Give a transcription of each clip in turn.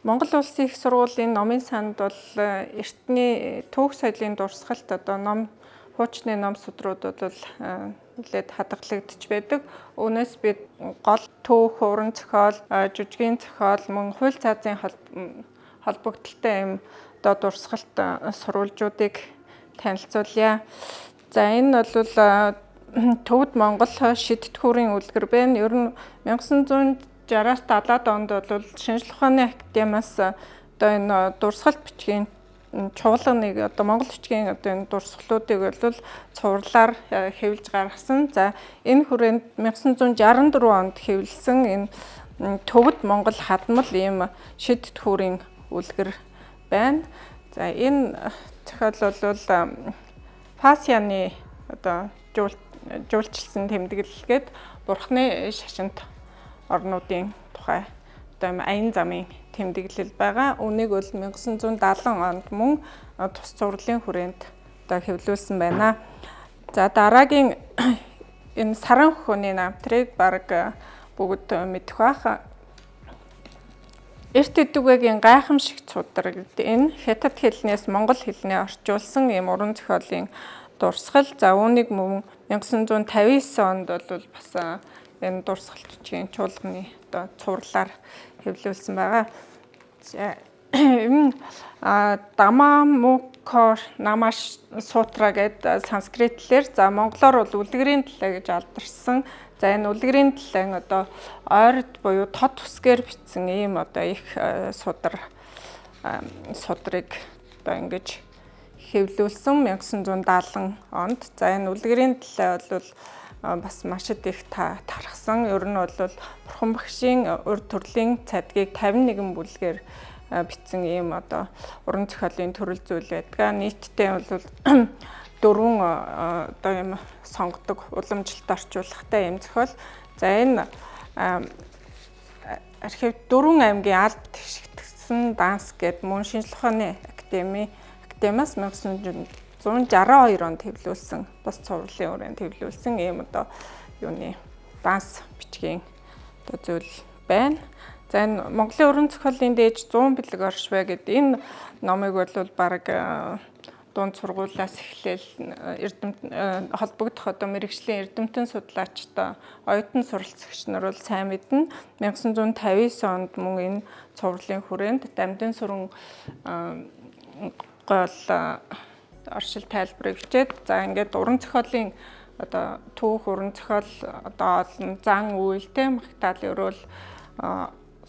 Монгол Улсын их сургуулийн номын санд бол эртний түүх соёлын дурсгалт одоо ном хуучны ном судрууд бол нэлээд хадгалагдчих байдаг. Үүнээс бид гол түүх, уран зохиол, жүжигийн зохиол, мөн хууль цаазын холбогдлолтой юм одоо дурсгалт сурвалжуудыг танилцуулъя. За, энэ бол Төвд Монгол шидтгүүрийн үлгэр байна. Ер нь 1960-аас 70-аад онд бол шинжлэх ухааны академиас одоо энэ дурсгалт бичгийн чуулганыг, одоо Монгол бичгийн одоо энэ дурсгалуудыг бол цувралаар хэвлэж гаргасан. За, энэ хүрээнд 1964 онд хэвлэсэн энэ Төвд Монгол хадмал ийм шидтгүүрийн үлгэр байна. За, энэ зохиол бол Фасианы одоо жуулчилсан тэмдэглэлгээд бурхны шашинт орнуудын тухай одоо юм аян замын тэмдэглэл байгаа. Үүнийг бол 1970 онд мөн тус цувралын хүрээнд одоо хэвлүүлсэн байна. За, дараагийн энэ саран хөхөний намтрыг баг бүгд мэдэх байх. Эрт Эдүгэгийн гайхамшиг цудар гэдэг энэ хятад хэлнээс монгол хэлнээ орчуулсан ийм уран зохиолын дурсгал. За, үүнийг мөн 1959 онд бол бас энэ дурсгалт бичгийн чуулганы одоо цувралаар хэвлүүлсэн байгаа. За, энэ Дамамукор Намаш сутра гэдэг санскритлэр, за, монголоор бол үлгэрийн төлөө гэж алдарсан. За, энэ үлгэрийн төлөө одоо ойрд буюу тод үсгээр бичсэн ийм одоо их судар судрыг одоо ингэж хэвлүүлсэн 1970 онд. За, энэ үлгэрийн төлөө бол бас маш их тархсан. Ер нь бол Бурхан багшийн урд төрлийн цадгийг 51 бүлгээр бичсэн ийм одоо уран зохиолын төрөл зүйл байдаг. Нийтдээ бол дөрвөн одоо юм сонгодог уламжлалт орчуулгатай юм зохиол. За, энэ архив дөрвөн аймгийн алба тэгшигдсэн данс гэдэг мөн шинжлэх ухааны академиас 1962 онд хэвлүүлсэн, бас цувралын хүрээнд хэвлүүлсэн ийм одоо юуны данс бичгийн одоо зүйл байна. За, энэ Монголын уран зохиолын дээж 100 бэлэг оршвэ гэдэг энэ номыг бол баг дунд сургуулиас эхлээл эрдэм холбогдох одоо мэргэжлийн эрдэмтэн судлаачтай оюутан суралцагч нар бол сайн мэднэ. 1959 онд мөн энэ цувралын хүрээнд Дамдын сүрэн гол оршил тайлбарыг бичээд, за, ингээд уран зохиолын одоо түүх, уран зохиол, одоо олон зан үйлтэй магтаал өрөөл,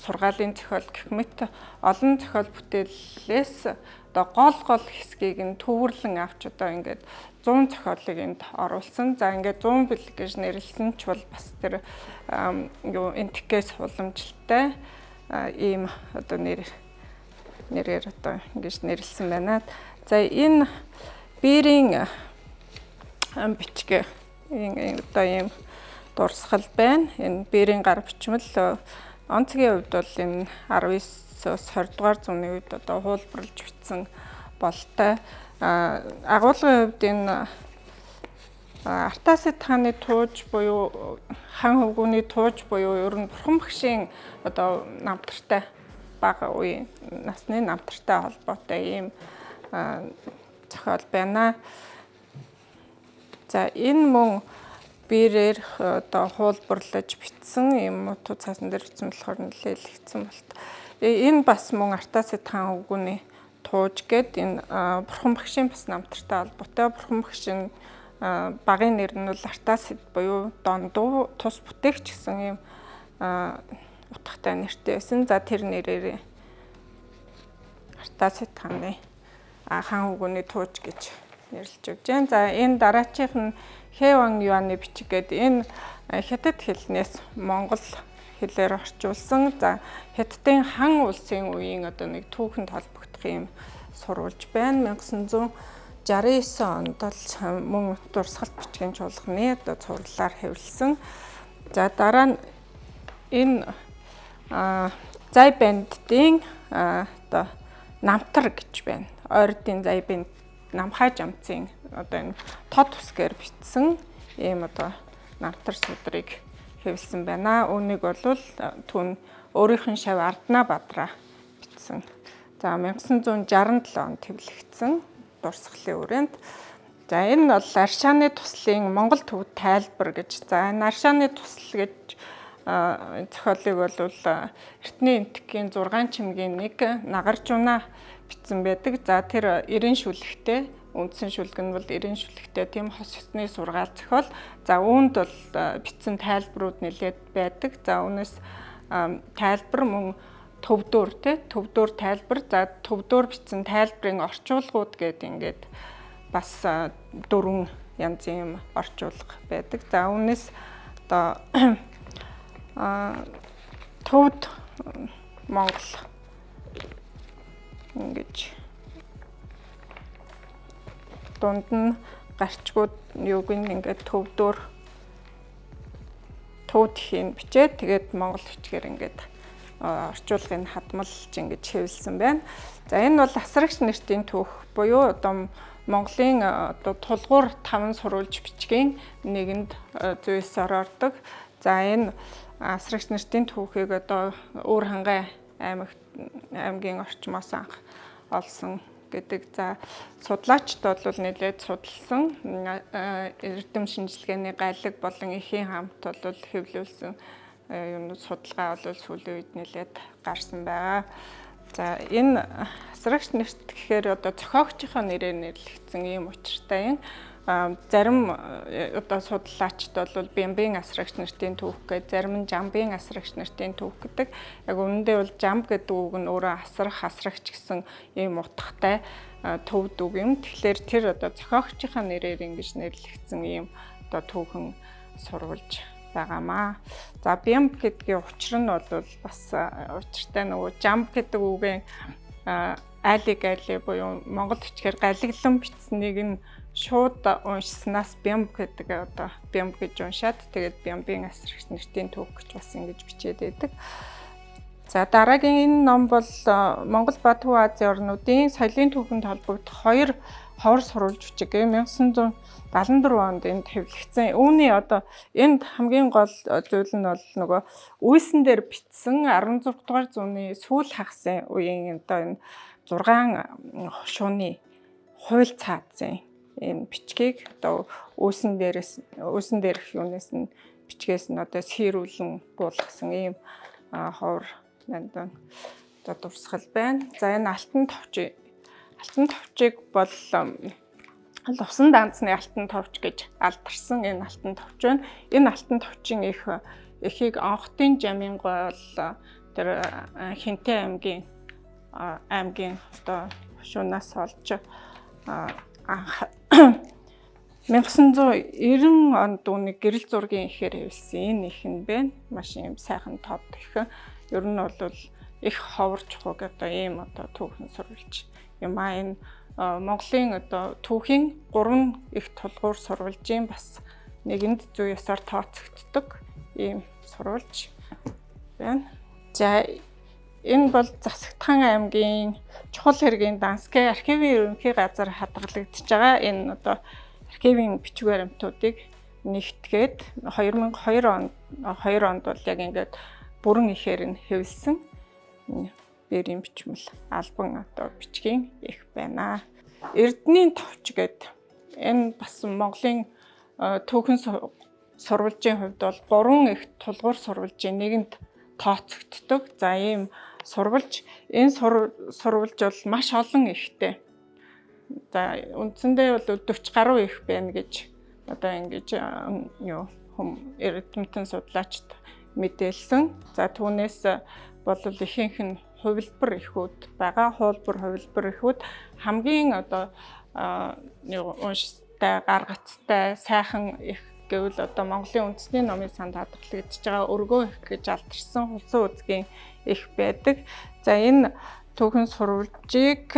сургаалын зохиол гэх мэт олон зохиол бүтээлээс одоо гол гол хэсгийг нь төвөрлөн авч одоо ингээд 100 зохиолыг энд оруулсан. За, ингээд 100 бэлэг гэж нэрлсэн ч бол бас тэр юу энтикээс уламжлалтай ийм одоо нэрээр одоо ингэж нэрлсэн байна. За, энэ бирийн бичиг одоо ийм дурсгал байна. Энэ бирийн гар бичмэл онцгийн хувьд бол энэ 19-оос 20 дугаар зууны үед одоо хуулбарлаж бичсэн болтой. Агуулгын хувьд энэ Артасид хааны тууж буюу хан хөвгүүний тууж буюу ер нь бурхан багшийн одоо намтартай, бага үеийн насны намтартай холбоотой ийм зохиол байна. За, энэ мөн бирээр одоо хуулбарлаж бичсэн юм утуу цаасан дээр бичсэн болохоор нэлээд хэцүү болт. Энэ бас мөн Артасид хаан хөвгүүний тууж гээд энэ бурхан багшийн бас намтартай холбоотой. Бурхан багшийн багын нэр нь бол Артасид буюу Дондуу тус бүтээгч гэсэн ийм утгатай нэртэй байсан. За, тэр нэрээр Артасид хааны хаан хөвгүүний тууж гэж нэрлэж өгч байна. За, энэ дараачих нь Хэван Юаны бичиг гээд энэ хятад хэлнээс монгол хэлээр орчуулсан. За, Хятадын хан улсын үеийн одоо нэг түүхэнд холбогдох юм сурвалж байна. 1969 онд бол мөн дурсгалт бичгийн чуулганы одоо цувралаар хэвлэсэн. За, дараа нь энэ зай банддын одоо намтар гэж байна. Ойрдын зай банд намхай жамцын одоо энэ тод үсгээр бичсэн ийм одоо намтар судрыг хэвлсэн байна. Үүнийг бол түн өөрийнх нь шав Арднаа Бадраа бичсэн. За 1967 онд хэвлэгдсэн дурсгалын хүрээнд. За энэ бол Аршааны туслын Монгол төв тайлбар гэж. За энэ Аршааны тусал гэж зохиолыг бол Эртний Энэтхэгийн 6 чимгийн нэг Нагаржунаа бичсэн байдаг. За тэр 90 шүлэгтэй, үндсэн шүлэг нь бол 90 шүлэгтэй тийм хос ёсны сургаал зохиол. За үүнд бол бичсэн тайлбарууд нэлээд байдаг. За үүнээс тайлбар мөн төвдөр те төвдөр тайлбар, за төвдөр бичсэн тайлбарын орчуулгууд гэдэг ингээд бас дөрвөн янзын юм орчуулга байдаг. За үүнээс одоо төвд Монгол ингэж дунд нь гарчгууд юуг нь ингээд төвдөр төвд хийн бичээд тэгээд монгол бичгээр ингээд орчуулгыг хадмалж ингэж хэвлсэн байна. За энэ бол асрагч нэртийн түүх буюу одоо Монголын одоо тулгуур 5 сурвалж бичгийн нэгэнд зүйсээр ордог. За энэ асрагч нэртийн түүхийг одоо Өвөр хангай аймгийн орчмоос анх олсон гэдэг. За судлаачд бол нэлээд судалсан эрдэм шинжилгээний галиг болон эхийн хамт бол хэвлүүлсэн юм судалгаа бол сүүлийн үед нэлээд гарсан байгаа. За энэ асрагч нэрт гэхээр одоо зохиогчийнхоо нэрээр нэрлэгдсэн ийм учиртай юм. Зарим одоо судлаачд бол Бямбын асрагч нэртийн түүх гэж, зарим нь Жамбын асрагч нэртийн түүх гэдэг. Яг үнэндээ бол Жамб гэдэг үг нь өөрөө асрах, асрагч гэсэн ийм утгатай төвд үг юм. Тэгэхээр тэр одоо зохиогчийнхаа нэрээр ингэж нэрлэгдсэн ийм одоо түүхэн сурвалж байгаамаа. За Бямб гэдгийн учир нь бол бас учиртай, нөгөө Жамб гэдэг үгийн айлыг айлыг буюу монгол бичгээр галиглан бичсэнийг нь шууд уншсанаас Бямб гэдэг одоо Бямб гэж уншаад тэгээд Бямбын асрагч нэртийн түүх гэж бас ингэж бичээд байдаг. За дараагийн энэ ном бол Монгол ба Төв Азийн орнуудын соёлын түүхэнд холбогдох хоёр ховор сурвалж бичиг 1974 онд энд хэвлэгдсэн. Үүний одоо энд хамгийн гол зүйл нь бол нөгөө үйсэн дээр бичсэн 16 дугаар зууны сүүл хагасын үеийн одоо энэ 6 хошууны хууль цаазын энэ бичгийг одоо үйсэн дээрээс үйсэн дээрх юунаас нь бичгээс нь одоо сэрүүлэн буулгасан ийм ховор нандан одоо дурсгал байна. За энэ алтан товч, алтан товчийг бол Лувсан даанцны алтан товч гэж алдарсан энэ алтан товч байна. Энэ алтан товчийн их эхийг Онхотын жамын гол тэр Хинтээ аймгийн одоо хошуунаас олж анх 1990 онд үүнийг гэрэл зургийн ихээр хэвлсэн энэ их нь байна. Маш юм сайхан тод их. Ер нь бол их ховор чухаг одоо ийм одоо түүхэн сурвалж юм а. Энэ Монголын одоо түүхийн гурван их тулгуур сурвалжийн бас нэгэнд зүй ёсоор тооцогддог ийм сурвалж байна. За энэ бол Засагтхан аймгийн чухал хэргийн Данскай архивын ерөнхий газар хадгалагдаж байгаа энэ одоо архивын бичиг баримтуудыг нэгтгээд 2002 онд 2 онд бол яг ингээд бүрэн ихээр нь хэвлсэн бэрийн бичмэл албан одоо бичгийн их байна. Эрдэнийн товч гээд энэ бас Монголын түүхэн сурвалжийн хувьд бол гурван их тулгуур сурвалжийн нэгэнд тооцогддог. За ийм сурвалж, энэ сурвалж бол маш олон ихтэй. За үндсэндээ бол 40 гаруй их байна гэж одоо ингэж юу эрдэмтэн судлаачд мэдээлсэн. За түүнээс бол ихэнх нь хувилбар эхүүд байгаа. Хуулбар хувилбар эхүүд хамгийн одоо унштай, гаргацтай, сайхан их гэвэл одоо Монголын үндэсний номын санд хадгалагдаж байгаа өргөө их гэж алдарсан хулсан үзгийн их байдаг. За энэ түүхэн сурвалжийг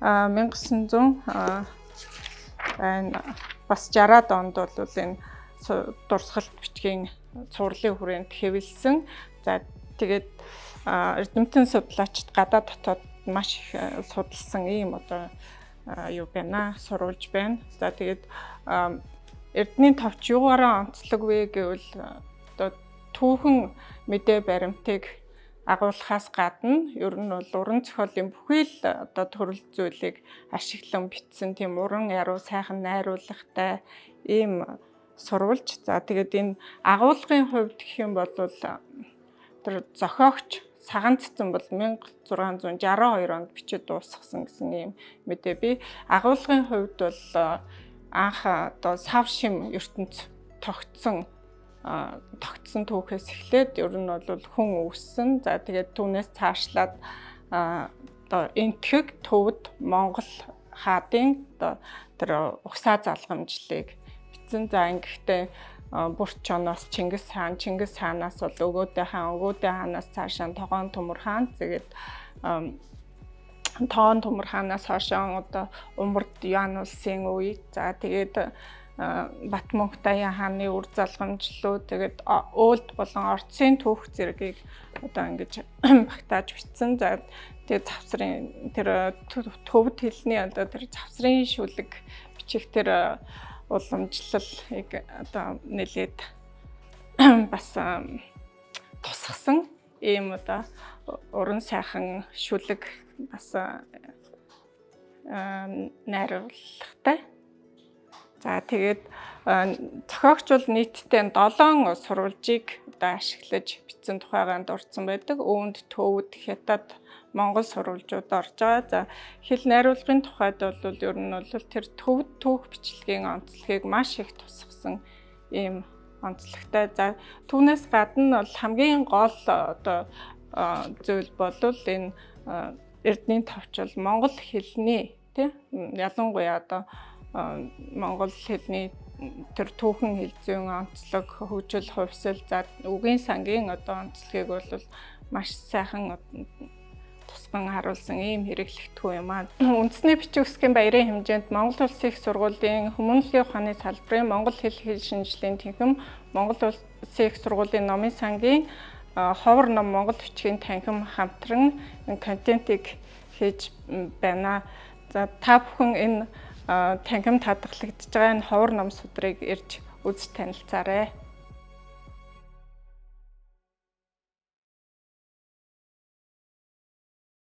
1900 энэ бас 60-аад онд бол энэ дурсгалт бичгийн цувралын хүрээнд хэвлсэн. За тэгээд эрдэмтэн судлаачид гадаад дотоод маш их судалсан ийм одоо юу байна, сурвалж байна. За тэгээд эрдэнийн товч юугаараа онцлог вэ гэвэл одоо түүхэн мэдээ баримтыг Агуулахаас гадна ер нь бол уран зохиолын бүхий л одоо төрөл зүйлийг ашиглан бичсэн тийм уран яруу сайхан найруулгатай ийм сурвалж. За, тэгээд энэ агуулгын хувьд гэх юм бол тэр зохиогч Саган Цэцэн бол 1662 онд бичиж дуусгасан гэсэн ийм мэдээ би. Агуулгын хувьд бол анх одоо сав шим ертөнц тогтсон түүхээс эхлээд ер нь бол хүн үүссэн. За, тэгээд түүнээс цаашлаад одоо Энэтхэг, Төвд, Монгол хаадын одоо тэр угсаа залгамжлалыг бичсэн. За, ингэхдээ Бүрчоноос Чингис хаан, Чингис хаанаас бол Өгөөдэй хаан, Өгөөдэй хаанаас цаашаа Тогоон Төмөр хаан, тэгээд Тогоон Төмөр хаанаас хойшоо одоо Умард Юань улсын үе. За, тэгээд Батмөнх Даян хааны үр залгамжлуу, тэгээд Өөлд болон Ордсын түүх зэргийг одоо ингэж багтааж бичсэн. За, тэгээд завсрын тэр төвд хэлний одоо тэр завсрын шүлэг бичих тэр уламжлалыг одоо нэлээд бас тусгасан ийм одоо уран сайхан шүлэг бас найруулгатай. За, тэгээд зохиогч бол нийтдээ 7 сурвалжийг одоо ашиглаж бичсэн тухайгаа дурдсан байдаг. Үүнд Төвд, Хятад, Монгол сурвалжууд орж байгаа. За, хэл найруулгын тухайд бол ер нь бол тэр Төвд түүх бичлэгийн онцлогийг маш их тусгасан ийм онцлогтой. За, түүнээс гадна бол хамгийн гол одоо зүйл бол энэ Эрдэнийн товч бол монгол хэлний, тий, ялангуяа одоо монгол хэлний тэр түүхэн хэл зүйн онцлог, хөгжил, хувьсал, за, үгийн сангийн одоо онцлогийг бол маш сайхан тусган харуулсан ийм хэрэглэгдэхүүн юм аа. Үндэсний бичиг үсгийн баярын хэмжээнд Монгол Улсын их сургуулийн хүмүүнлэгийн ухааны салбарын монгол хэл, хэл шинжлэлийн танхим, Монгол Улсын их сургуулийн номын сангийн ховор ном монгол бичгийн танхим хамтран контентыг хийж байна. За, та бүхэн энэ танхимд хадгалагдаж байгаа энэ ховор ном судрыг ирж үзэж танилцаарай.